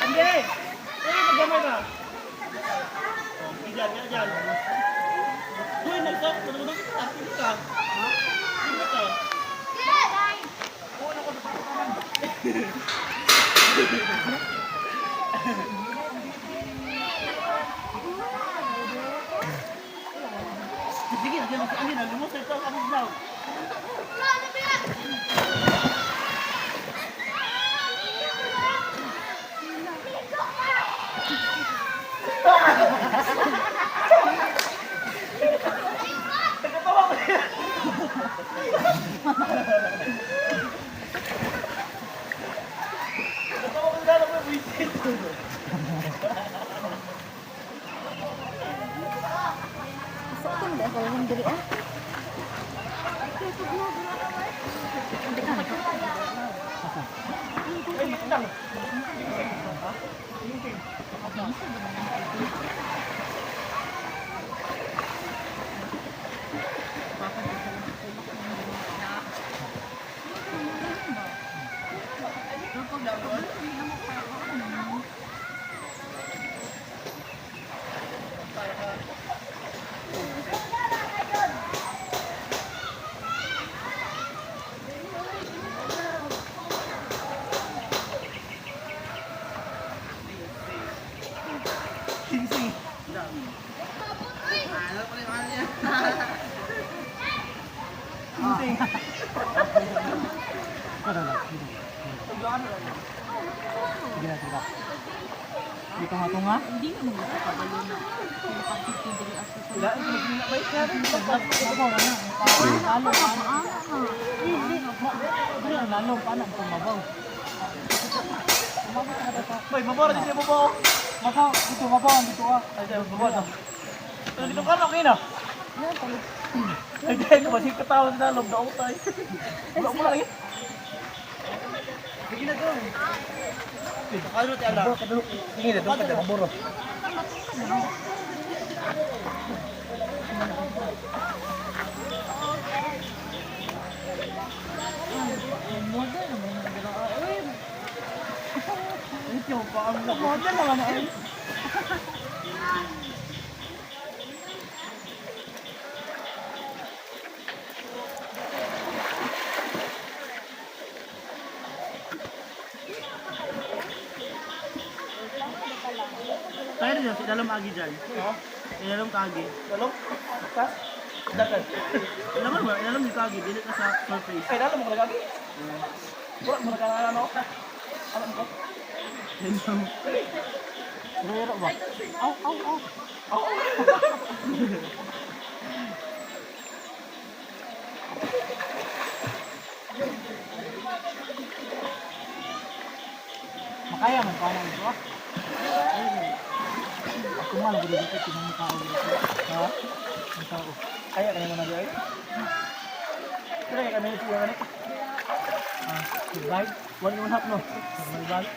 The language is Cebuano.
Hindi! Eh, maggamay na. Oh, diyan, diyan, diyan. Uy, nagsak, natulog, tapin ka. Ha? Sino ka? Sige, lagyan mo si Angin, lumos ito ang aming daw. Nagkatawa ko niya. Nagkatawa ko na lang may buwisit. Sakto na ako lang diri ah. Ay, lang. Sing-sing. Sing-sing. Sige na, sige na. Dito nga tunga. Hindi naman ko kabalo na. Pinapakit diri ako sa Wala, ang pinag- may Mabaw na na. Lalo, paano? Hindi. Hindi, lalo, paano? Mabaw. May mabara din siya mabaw. Mabaw, dito, mabaw, dito ah. Ay, siya, mabaw na. Ano dito ka na, okay na? Ay, dahil kasi katawa sa loob na utay. Wala mo lagi. Sige na, go. Ano ti ala? Sige na, doon ka na, maburo. Model naman yung dalawa. Uy, Ito, paano na? model naman na eh. Tayo rin si Dalam agi dyan. Ilalam ka agi. Dalam? Tas? Dakan. Ilaman ba? Ilalam yung kagi. Dili ka sa surface. Ay, lalo mo ka lagi. Wala mo na ano. Alam ko. Ilalam. Rero ba? Aw, aw, aw. Aw. Makaya man pa na ito ah. Ako man gud dito tinang tao dito. Ha? Ang tao. Kaya kaya mo na dyan. Kaya kami siya ganit. Ah, goodbye. 1.5 no? Goodbye.